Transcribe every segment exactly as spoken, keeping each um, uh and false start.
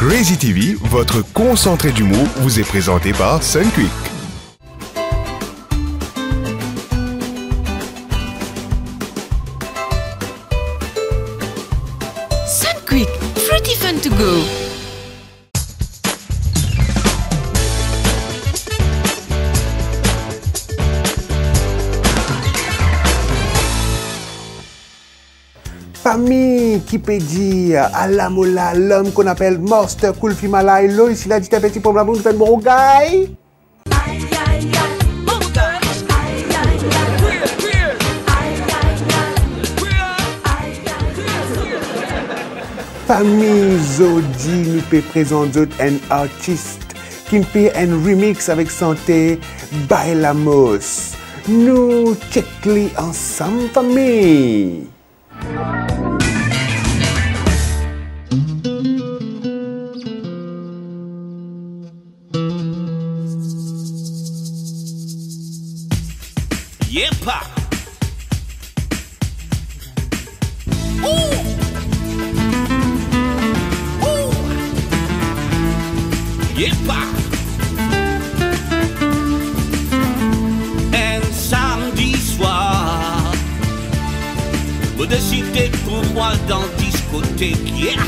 Crazy T V, votre concentré d'humour, vous est présenté par Sunquick. Sunquick, fruity fun to go. Fami, ki pe dir, ala mo la lom ki apel Master Cool Fimala, e lo isi la, dite peti pom la, pou nou fer bon gay. Fami, zordi nou pe prezant zot enn artis ki finn fer enn remix avek sante Bailamos. Nou chek li ansam, fami. Yepa. Ou! Ou! Yepa. Enn samdi swar, mo deside pou mwa al dan diskotek, yeah.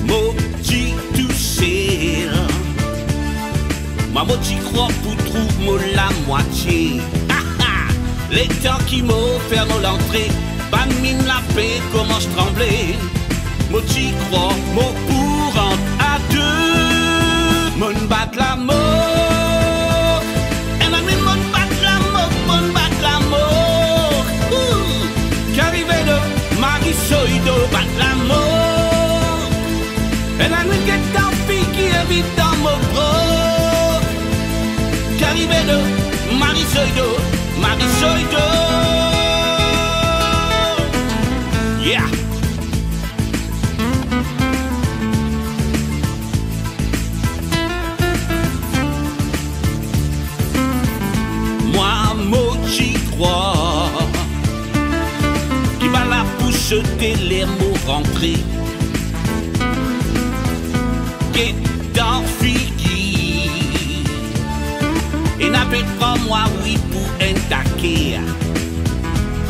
Mo ti tousel, mwa mo ti krwar pou trouv mo lamwatie. Letan ki mo fer mo lantre, bann minn la pe koumans tranble. Mo ti krwar mo pou rant a de. Mo'nn bat lamok. Enn laminn mo'nn bat lamok, mo'nn bat lamok. Ooh! Ki arive de Marie Soido bat lamok. Enn laminn get dan figi evidan mo brok. Ki arive de Marie Soido, Marie Soido. Yeah. Mwa mo ti krwar ki bal la pou sote ler mo rantre. Get dan figi, ena pe pran mwa, wi, pou enn taker.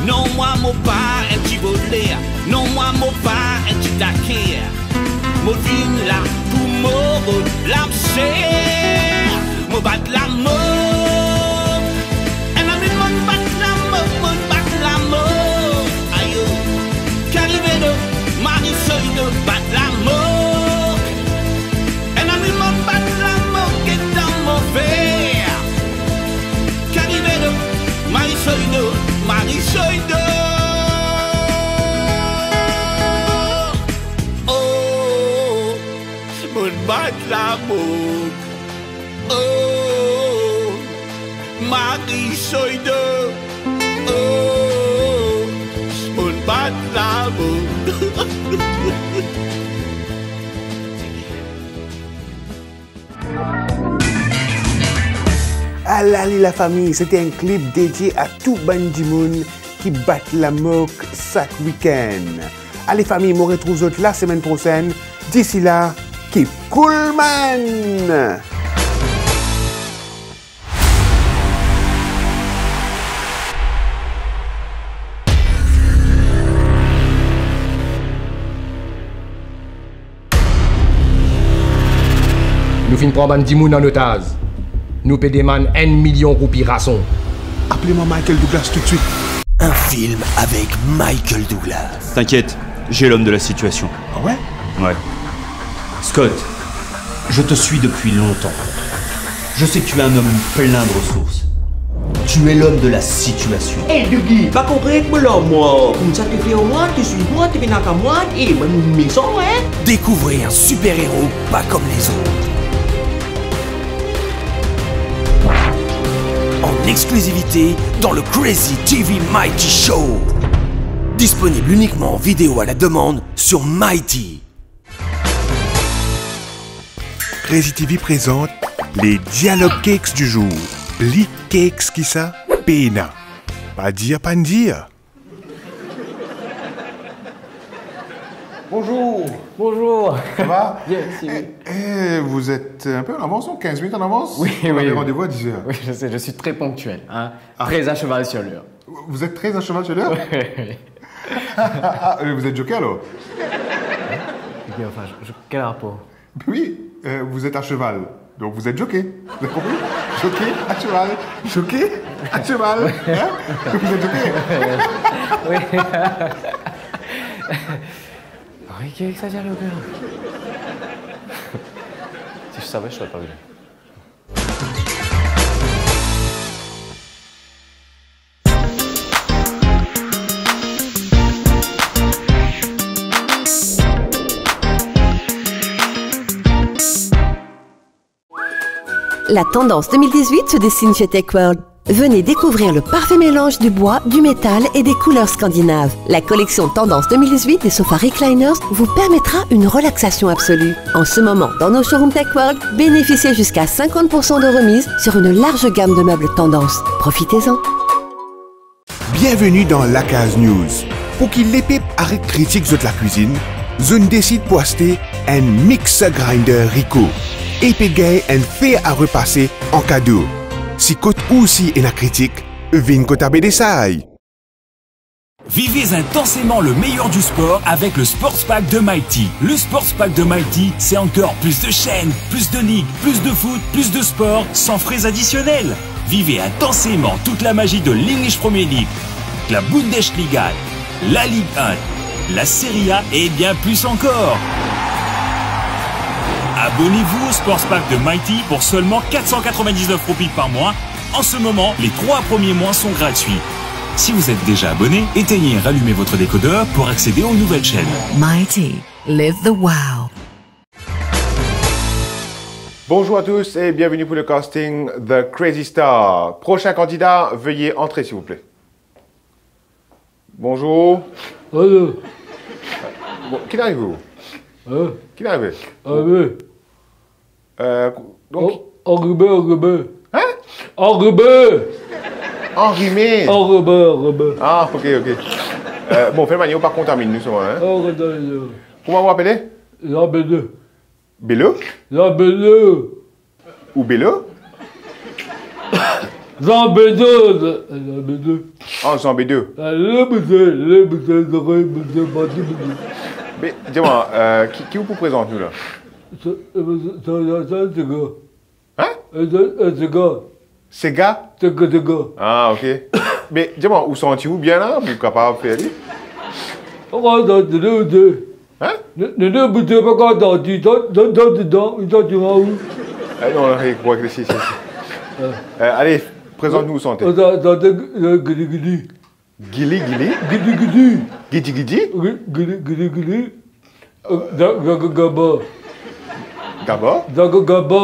Non, mwa mo pa enn ti voler. Non, mwa mo pa enn ti taker. Mo vinn la pou mo rod lamzer. Mo bat lamok. Enn laminn mo'nn bat lamok, mo'nn bat lamok. Ayo. Ki arive de Marie Soido bat lamok. Enn laminn mo'nn bat lamok, get dan mo fer. Ki arive de Marie Soido, Marie Soido. Oh, mo'nn bat lamok. Oh, Marie Soido. Oh, mo'nn bat lamok. Ala li lafami, sete enn klip dedie a tou bann dimoun ki bat lamok sak wikenn. Ale fami, mo retrouv zot lasemenn prosenn. Disi la, keep cool, man! Nou finn pran bann dimoun an otaz. Nou pe demann enn milion roupi ranson. Apel mwa Michael Douglas toutswit. Un film avec Michael Douglas. T'inquiète, j'ai l'homme de la situation. Ah ouais ? Ouais. Scott, je te suis depuis longtemps. Je sais que tu es un homme plein de ressources. Tu es l'homme de la situation. Hey, Dougie, pa konpran ek mo la, mwa. Koumsa to fer mwa, to swiv mwa, to vinn ak mwa, e mwa, mo mesan, hein ? Découvrez un super-héros pas comme les autres. En exclusivité dans le Crazy T V Mighty Show. Disponible uniquement en vidéo à la demande sur Mighty. Crazy T V présente les Dialogue Cakes du jour. Pli cakes ki sa, pena. Pa dir, pa'nn dir. Bonjour. Bonjour. Ça va ? Bien, merci, oui. Eh, eh, vous êtes un peu en avance, non ? Quinze minutes en avance ? Oui, oui. On avait rendez-vous à dix heures. Oui, je sais, je suis très ponctuel, hein. Ah. Très à cheval sur l'heure. Vous êtes très à cheval sur l'heure ? Oui, oui, oui. Ah, euh, vous êtes jockey alors ? Eh bien, enfin, je, je, quel rapport ? Oui, euh, vous êtes à cheval. Donc vous êtes jockey. Vous avez compris ? Jockey à cheval. Jockey à cheval. Hein ? Vous êtes jockey. Oui. Oui, qui exagère le gars. Si je savais, je serais pas venu. La tendance deux mille dix-huit se dessine chez Tech World. Venez découvrir le parfait mélange du bois, du métal et des couleurs scandinaves. La collection Tendance deux mille dix-huit des sofas recliners vous permettra une relaxation absolue. En ce moment, dans nos showrooms Tech World, bénéficiez jusqu'à cinquante pour cent de remise sur une large gamme de meubles Tendance. Profitez-en. Bienveni dan Lakaz News. Pou ki lepep aret kritik zot lakwizinn, zot inn desid pou aste enn mixer grinder Ricoh e pe gagn enn fer a repase an kado. Si kot ou osi ena kritik, vinn kot Abedesai. Vivez intensément le meilleur du sport avec le Sports Pack de Mighty. Le Sports Pack de Mighty, c'est encore plus de chaînes, plus de ligues, plus de foot, plus de sport, sans frais additionnels. Vivez intensément toute la magie de l'English Premier League, la Bundesliga, la Ligue un, la Serie A et bien plus encore. Abonnez-vous au Sports Pack de Mighty pour seulement quatre cent quatre-vingt-dix-neuf roupies par mois. En ce moment, les trois premiers mois sont gratuits. Si vous êtes déjà abonné, éteignez et rallumez votre décodeur pour accéder aux nouvelles chaînes. Mighty, live the wow. Bonjour à tous et bienvenue pour le casting The Crazy Star. Prochain candidat, veuillez entrer, s'il vous plaît. Bonjour. Alo. Bon, ki'nn arive ou? Hein? Ki'nn arive? Ah oui. Euh, donk, oh, anrime, anrime. Hein? Anrime. Anrime. Anrime, anrime. Ah, ok, ok. Euh, bon, fer manier ou pa kontaminn nou, sa, hein? Oh, kontaminn. Kouma ou apele? Jean Beno. Belo? Jean Beno. Ou Belo? Jean Beno, Jean Beno. Ah, Jean Beno. Ah, le Beno, le Beno, le Beno, Beno, Beno. Me, di mwa, euh, ki, ki ou pou prezant nou la? Sa, euh, sa, sa, sa, se ki? Hein? Euh, sa, euh, se ki? Sega? Sega, sega. Ah, ok. Me, di mwa, ou santi ou bien la, pou kapav fer li? Oh, sa, se le Beno. Hein? Ne, ne, ne, boude pa kan dan, di, dan, dan, dan, dan, dan, dan, dan, ou? Eh, non, non, eh, pou regrese, si, si. Ah. Euh, ale, prezant nou ou sante. Ah, dan, dan, dan, euh, gidi, gidi. Gili, gili? Gidi, gidi. Gidi, gidi? Wi, gidi, gidi, gidi. Euh, da, ga, ga, gaba. Gaba? Da, ga, gaba.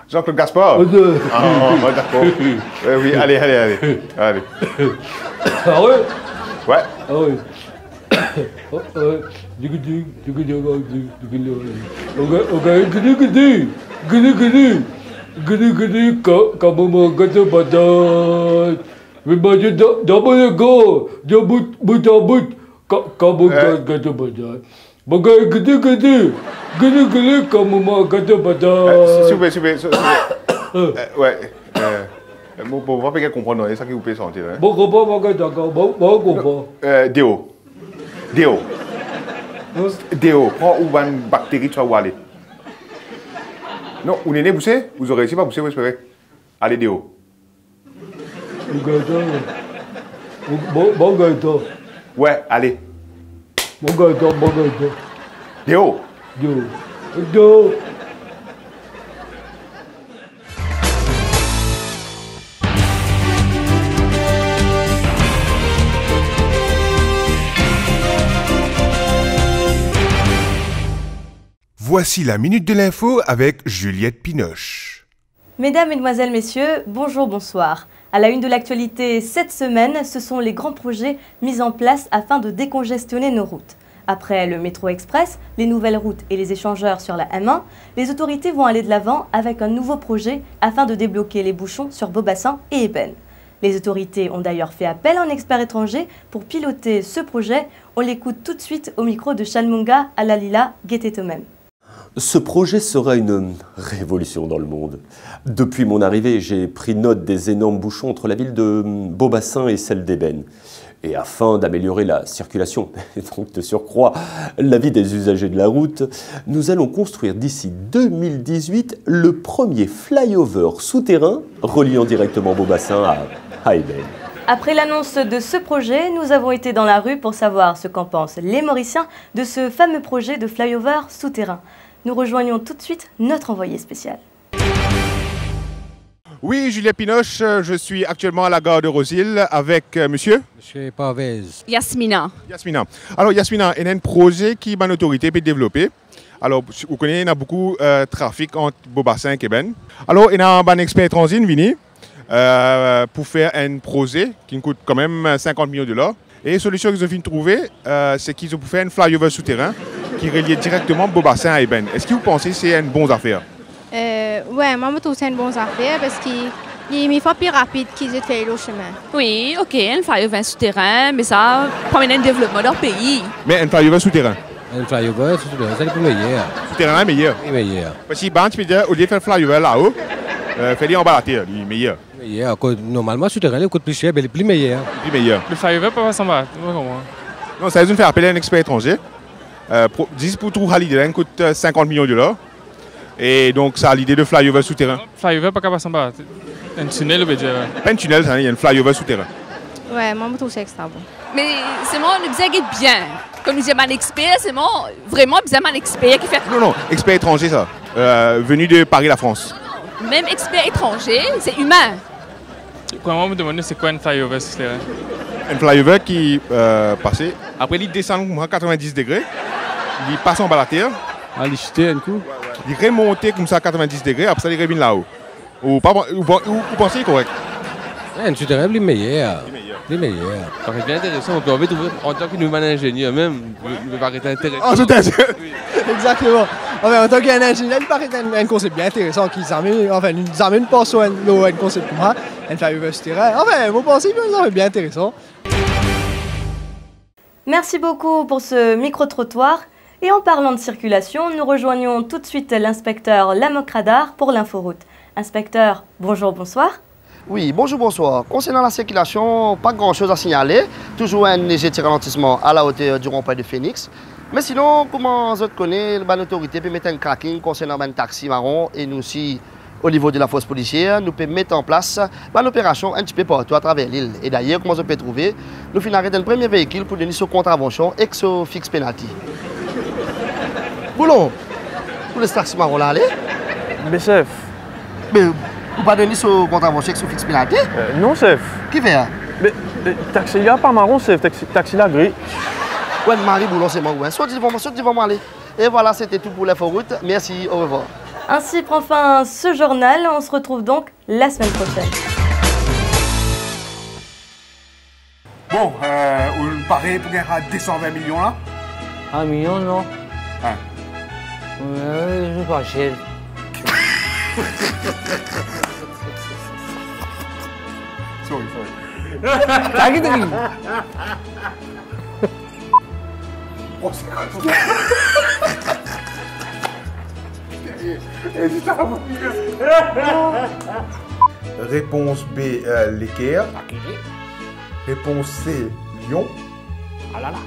Jean-Claude Gaspard? Ah, non. Ah, ouais, d'accord. Ouais, oui, allez, allez, allez. Allez. Ah ouais? Ouais. Ah ouais. Oh, euh, digidi, digidi, digidi, digidi. Ok, ok, gidi, gidi. Gidi, gidi. Gidi, gidi, ka, ka mama gato patat. Me bade da, da mo lego, de bout, bout a bout. Ka, ka mo, eh, gato patat. Bagay gidi, gidi. Gidi, gidi, ka mama gato patat. Eh, si, silvouple, silvouple, silvouple. Eh, ouais, eh, bon, bon, pa pe konpran, non, sa ki ou pe sante la, hein? Bon, konpran, pa gagn dakor. Bon, bon, konpran. Non, eh, deo. Deo. Hein? Deo, pran ou bann bakteri, ti ou ale. Non, ou nez bouse, ou zore osi pa bouse, mo espere. Ale deo. Mo gagn tan. Mo, mo, mo gagn tan. Ouais, ale. Mo gagn tan, mo gagn tan. Deo. Deo. Deo. Voici la minute de l'info avec Juliette Pinoche. Mesdames, Mesdemoiselles, Messieurs, bonjour, bonsoir. À la une de l'actualité cette semaine, ce sont les grands projets mis en place afin de décongestionner nos routes. Après le métro express, les nouvelles routes et les échangeurs sur la M un, les autorités vont aller de l'avant avec un nouveau projet afin de débloquer les bouchons sur Beaubassin et Ébène. Les autorités ont d'ailleurs fait appel à un expert étranger pour piloter ce projet. On l'écoute tout de suite au micro de Shanmunga Alalila. Guettez tout de même. Ce projet sera une révolution dans le monde. Depuis mon arrivée, j'ai pris note des énormes bouchons entre la ville de Beaubassin et celle d'Ébène. Et afin d'améliorer la circulation, et donc de surcroît la vie des usagers de la route, nous allons construire d'ici deux mille dix-huit le premier flyover souterrain reliant directement Beaubassin à, à Ébène. Après l'annonce de ce projet, nous avons été dans la rue pour savoir ce qu'en pensent les Mauriciens de ce fameux projet de flyover souterrain. Nous rejoignons tout de suite notre envoyé spécial. Oui, Julien Pinoche, euh, je suis actuellement à la gare de Rose-Hill avec, euh, monsieur. Monsieur Parvez. Yasmina. Yasmina. Alors, Yasmina, il y a un projet qui bann autorité peut développer. Alors, vous connaissez, il y a beaucoup, euh, trafic entre Beaubassin et Ébène. Alors, il y a un expert étranger venu, euh, pour faire un projet qui coûte quand même cinquante millions de dollars. E solision ki zot finn trouve, euh, se ki zot pou fer enn flyover souterin ki relie direkteman Beaubassin a Ébène. Eski ou panse se enn bon zafer? Euh, wi, mwa, mo trouv se enn bon zafer, parski li, li fer pli rapid ki zot fer lor sime. Wi, ok, enn flyover souterin, me sa pou amenn enn devlopman dan pei. Me enn flyover souterin? Enn flyover souterin, sa li pli meyer. Souterin la meyer? Wi, meyer. Parski bann ti pe dir, olie fer flyover lao, euh, fer li anba later, li meyer. Meyer, akoz normalman souterin li kout pli ser, be li pli meyer. Pli meyer. Le flyover pa pas anba, mo pa konpran. Non, sa, zot finn fer apel enn exper etranze, euh, pou, zis pou trouv sa lide la, li kout, euh, sinkant milion dolar. E donk, sa lide de flyover souterin. Flyover pa kapav pas anba, enn tinel, ou pe dir. Pa enn tinel, sa, enn flyover souterin. Wi, mwa, mo trouv sa extra bon. Me selman, nou bizin get bien. Kan nou dir bann exper, selman, vreman bizin bann exper ki fer. Non, non, exper etranze, sa. Euh, venu de Paris, la France. Mem exper etranze, se imin. Kouma mo demann, se kwa enn flyover souterin? Enn flyover ki, euh, pase. Apre, li desann kouma katrevin-dis degre. Li pas anba later. Ah, li site enn kou. Li remonte koumsa katrevin-dis degre, apre sa, li revinn lao. Ou pa, ou, ou, ou panse li korek? Enn souterin pli meyer. Pli meyer. Li meyer. Parey bien interesan, nou pe anvi trouve, antan ki nou bann inzenier mem, nou, nou pe paret interesan. Ah, zot inzenier. Wi. Exakteman. Anfin, antan ki enn inzenier, li paret enn, enn konsep bien interesan ki zame, anfin, nou zame nou pans lor enn, lor enn konsep koumsa, enn flyover souterin. Anfin, mo panse ki enn zafer bien interesan. Merci beaucoup pour ce micro-trottoir. Et en parlant de circulation, nous rejoignons tout de suite l'inspecteur Lamoc Radar pour l'inforoute. Inspecteur, bonjour, bonsoir. Wi, bonzour, bonswar. Konsernan lasirkilasion, pa gran soz a signale. Touzour enn lezer ti ralantisman a la oter di ronpwin de Phoenix. Me sinon, kouma zot kone, bann otorite pe met enn cracking konsernan bann taxi marron e nou osi, o nivo de lafors polisier, nou pe met an plas bann operasion enn tipe partou atraver lil. E dayer, kouma zot pe trouve, nou finn aret enn premie veikil pou donn li so kontravansion ek so fix penalti. Boulon, ou les taxi marron la ale? Me sef. Me ou pa donn li so kontravansion ek so fix penalti? Euh, non, sef. Kifer? Me, euh, taxi la pa marron, sef, taxi, taxi la gri. Wi, mari boulon, se mwa, wi. Sot devan mwa, sot devan mwa, ale. Et voilà, c'était tout pour l'inforoute. Merci, au revoir. Ainsi prend fin ce journal. On se retrouve donc la semaine prochaine. Bon, euh, ou pare pou gagn de san vin milion la? Un million, non. Hein? Euh, je sais pas, cher. Sorry, sorry. T'as arrêté de rire. Repons B, euh, leker. Repons C, lion. Ah là là.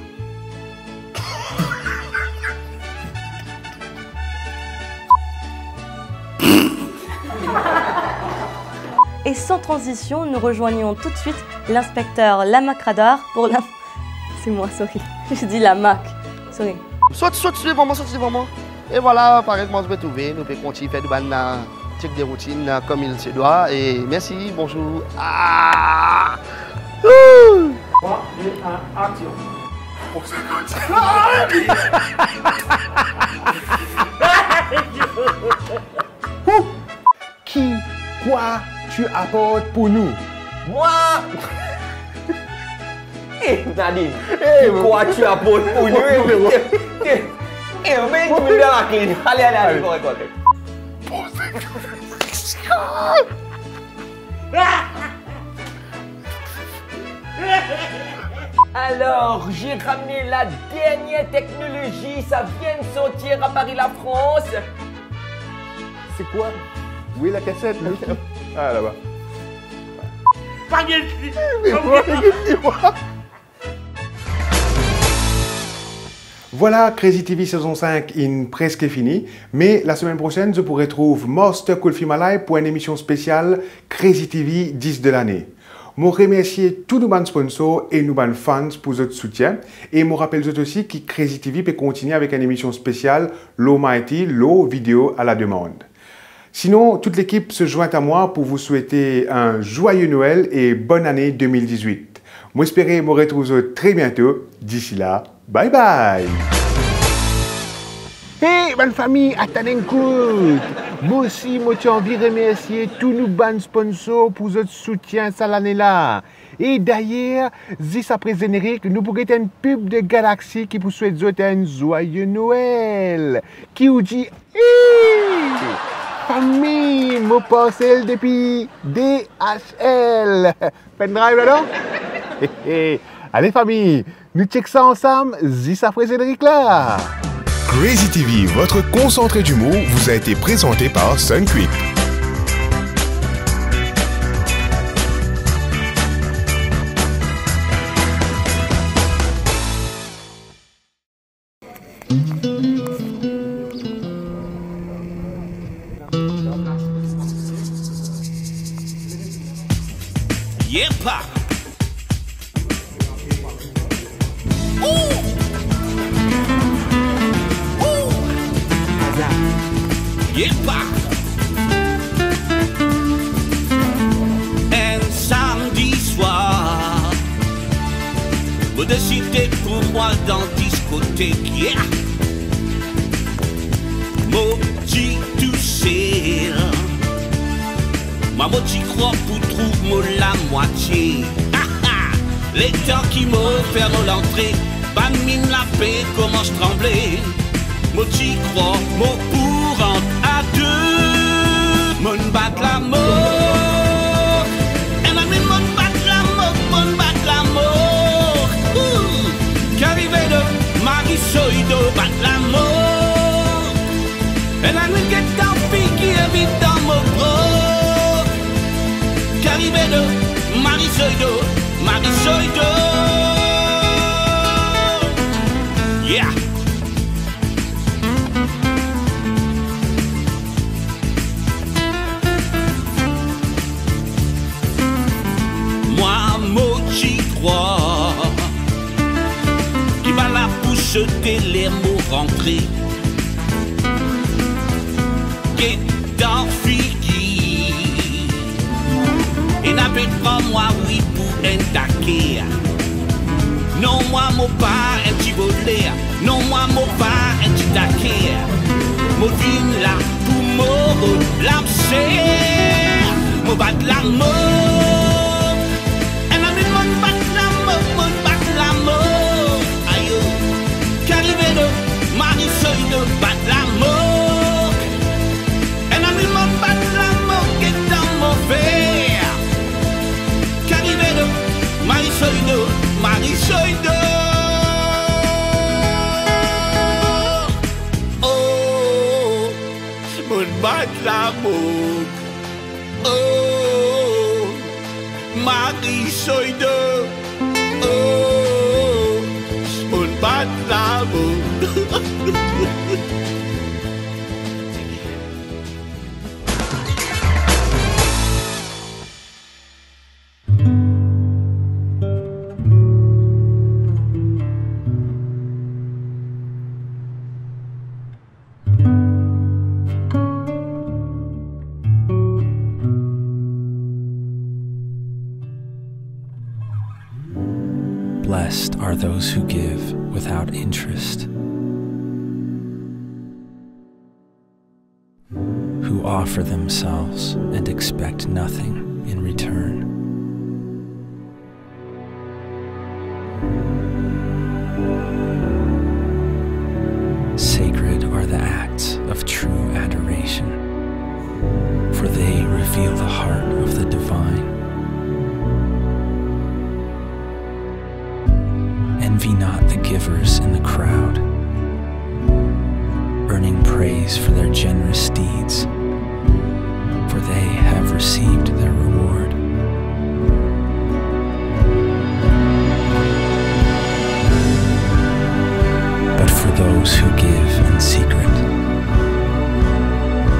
Et sans transition, nous rejoignons tout de suite l'inspecteur Lamoc Radar pour la... C'est moi, sorry. Je dis Lamoc. Sorry. Sot, sot devan mwa, sot devan mwa. E vwala, parey kouma zot pe trouve, nou pe kontign fer nou bann, euh, check de routine, euh, comme il se doit. Et merci, bonjour. Ah! Ouh! Trois, deux, un, action. Ouh! Qui, quoi tu apportes pour nous? Moi? Eh, Nadine, eh, qui, quoi tu apportes pour nous? Eh, eh, eh, eh, mets une dans la clé. Allez, allez, allez, correct, correct. Allez. Bon, c'est... Alors, j'ai ramené la dernière technologie, ça vient de sortir à Paris, la France. C'est quoi ? Oui, la cassette, oui. Ah, là-bas. Pa gagn li. Mais moi, je dis, moi. Vwala, Crazy T V sezon sink inn preske fini, me lasemenn prosenn, zot pou retrouv Master Kool Fi Malay pou enn emision spesial Crazy T V dis de lane. Mo remersie tou nou bann sponsor e nou bann fans pou zot soutien, e mo rapel zot osi ki Crazy T V pe kontigne avek enn emision spesial lor Mighty, lor video a la demande. Sinon, toute l'équipe se joint à moi pour vous souhaiter un joyeux Noël et bonne année deux mille dix-huit. Mo espere mo retrouv zot tre biento. D'ici là, bye bye. Hey, bann fami, atann enn kout. Mo osi, mo ti anvi remersie tou nou bann sponsor pou zot soutien sa lane la. E dayer, zis apre zenerik, nou pou get enn pib de Galaxy ki pou swet zot enn joyeux Noël. Ki ou dir, hey! Fami, mo parsel depi D H L. Pendrive la, non? Ale, fami, nou check sa ansam zis apre zenerik la. Crazy T V, votre concentré d'humour, vous a été présenté par Sunquick. Yepa! Ooh! Ooh! Yepa! Enn samdi swar, mo deside pou al dan diskotek, yeah! Mo ti tousel. Mwa mo ti krwar pou trouv mo lamwatie. Letan ki mo fer mo lantre, bann minn la pe koumans tranble. Mo ti krwar mo pou rant a de. Mo'nn bat lamok. Enn minit, mo'nn bat lamok, mo'nn bat lamok. Ooh! Ki arive de Marie Soido bat lamok. Enn minit, get dan figir, vinn dan mo brok. Ki arive de Marie Soido, Marie Soido. Yeah! Mwa mo ti krwar ki bal la pou sote ler mo rantre. Get dan figir, ena pe pran mwa, wi, pou enn taker. Non, mwa mo pa enn ti voler. Non, mwa mo pa enn ti taker. Mo vinn la pou mo rod lamser. Mo bat lamok. Enn minit, mo'nn bat lamok, mo'nn bat lamok. Ayo. Ki arive de Marie Soido bat lamok. Enn minit, mo'nn bat lamok, get dan mo fer. Ki arive de Marie Soido, Marie Soido. Oh, mo'nn bat lamok. Oh, Marie Soido. Oh, mo'nn bat lamok. Blessed are those who give without interest, who offer themselves and expect nothing in return. Sacred are the acts of true adoration, for they reveal the heart of the divine. Praise for their generous deeds, for they have received their reward. But for those who give in secret,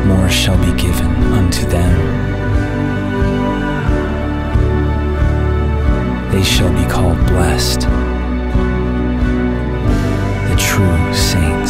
more shall be given unto them. They shall be called blessed. The true saints